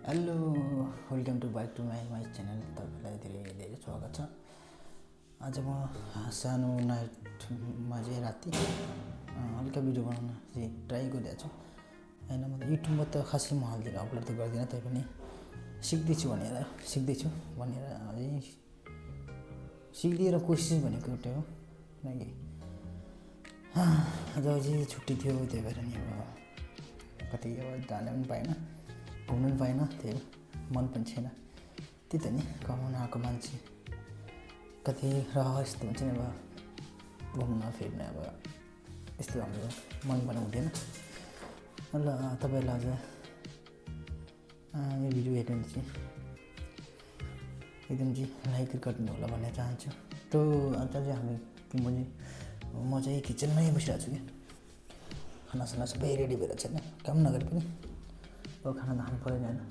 Hello, welcome to back to my channel. तपाईँलाई धेरै धेरै स्वागत छ। आज म सानो नाइटमा चाहिँ राति हल्का भिडियो बनाउन चाहिँ ट्राई गरिरहेको छु। होइन म त युट्युबमा त खासै म हाल्दिनँ, अपलोड त गर्दिनँ, तैपनि सिक्दैछु भनेर अझै सिक्दिएर कोसिस भनेको एउटै हो किनकि आज अझै छुट्टी थियो, त्यही भएर नि अब कति अब जान पनि पाएन, घुम्नु पनि पाएन, त्यही मन पनि छैन। त्यही त नि कमाउन आएको मान्छे कति यस्तो हुन्छ नि, अब घुम्न फिर्न अब यस्तो हाम्रो मन पनि हुँदैन। ल तपाईँहरूलाई आज यो भिडियो हेर्नु चाहिँ एकदम चाहिँ लाइक गरिदिनु होला भन्न चाहन्छु। त्यो आज चाहिँ म चाहिँ किचनमै बसिरहेको छु कि खानासाना सबै रेडी भएर छैन, काम नगरे पनि अब खाना त खानु परेन होइन।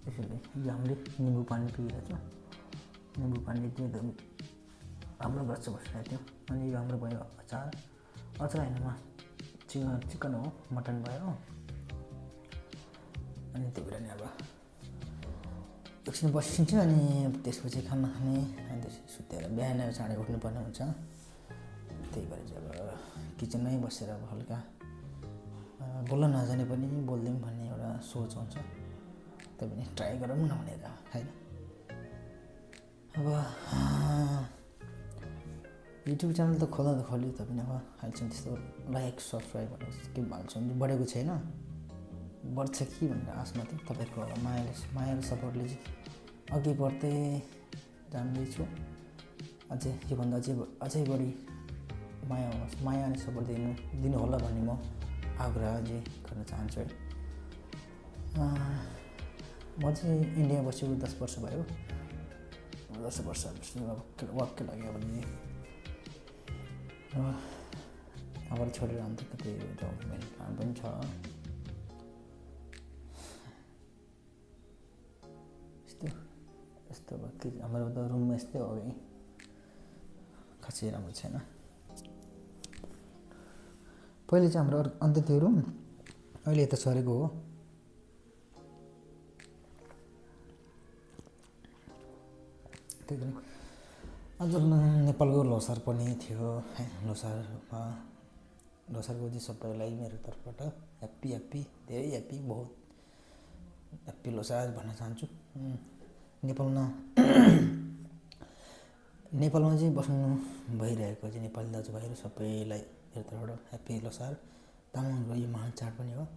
त्यसैले यो हामीले निम्बु पानी पिइरहेको छु। निम्बु पानी चाहिँ एकदम राम्रो गर्छ बसिरहेको थियो। अनि यो हाम्रो भयो अचार होइनमा चिकन हो, मटन भयो। अनि त्यो बेला नि अब एकछिन बसिन्छ, अनि त्यसपछि खाना खाने, अनि त्यसपछि सुतेर बिहान चाँडै उठ्नुपर्ने हुन्छ। त्यही भएर चाहिँ अब किचनमै बसेर अब हल्का बोल्न नजाने पनि बोलिदिउँ भन्ने एउटा सोच हुन्छ। त्यही पनि ट्राई गरौँ न भनेर होइन। अब युट्युब च्यानल त खोल्यो, तपाईँ अब अहिलेसम्म त्यस्तो लाइक सब्सक्राइबहरू के भन्छ भने बढेको छैन, बढ्छ कि भनेर आशमा थियो। तपाईँहरूको माया र सपोर्टले चाहिँ अघि बढ्दै जाँदैछु। अझै योभन्दा अझै बढी माया अनि सपोर्ट दिनु होला भन्ने म आग्रह चाहिँ गर्न चाहन्छु है। म चाहिँ इन्डिया बसेको 10 वर्ष भयो। 10 वर्ष वाक्कै लाग्यो भने अब छोडेर अन्त कतै जब मेरो काम पनि छ। यस्तो भक्कै हाम्रो त रुममा यस्तै हो कि खासै राम्रो छैन। पहिले चाहिँ हाम्रो अन्त त्यो रुम, अहिले यता सरेको हो। त्यही पनि अझ नेपालको लोसार पनि थियो। लोसारको चाहिँ सबैलाई मेरो तर्फबाट ह्याप्पी धेरै ह्याप्पी, बहुत ह्याप्पी लोसार भन्न चाहन्छु। नेपालमा चाहिँ बस्नु भइरहेको चाहिँ नेपाली दाजुभाइहरू सबैलाई मेरो तर्फबाट ह्याप्पी लोसार। तामाङहरूको यो महान चाड पनि हो।